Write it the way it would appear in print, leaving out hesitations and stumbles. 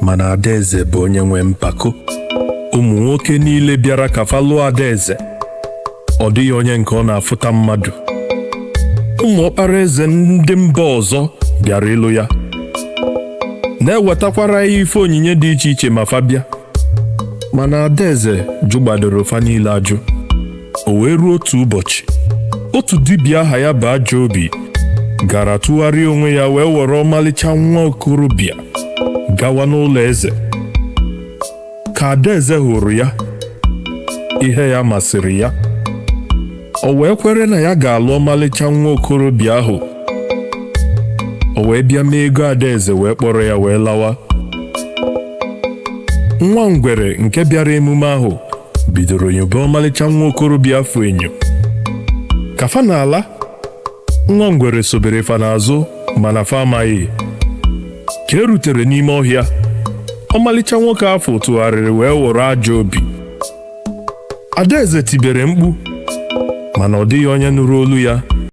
Mana Adaeze bụ onye nwe mpako. Ụmụ nwoke niile bịara ka fa lụọ Adaeze. Ọ dịghị onye nke ọ na-afụta mmadụ. Ụmụ ọkpara eze ndị mba ọzọ bịara ịlụ ya, na-ewetakwara ya ife onyinye dị iche iche ma fa bịa. Mana Adaeze jụgbadoro fa niile ajụ. O wee ruo otu ụbọchị, otu dibịa aha ya bụ Ajọobi gara tụgharịa onwe ya wee were ọmalịcha nwa okorobịa gawa n'ụlọ eze. Ka Adaeze hụrụ ya, ihe ya masịrị ya. O wee kwere na ya ga-alụ ọmalịcha nwa okorobịa ahụ. O wee bịa mee ego Adaeze wee kpọrọ ya wee lawa. Nwa ngwere nke bịara emume ahụ bidoro nyobe ọmalịcha nwa okorobịa afụ enyo. Ka fa na-ala, nwa ngwere sobere fa n'azụ, mana fa amaghị. Ka e rutere n'ime ọhịa, ọmalịcha nwoke afụ tụgharịrị wee ghọrọ Ajọobi. Adaeze tibere mkpu, mana ọ dịghị onye nụrụ olu ya.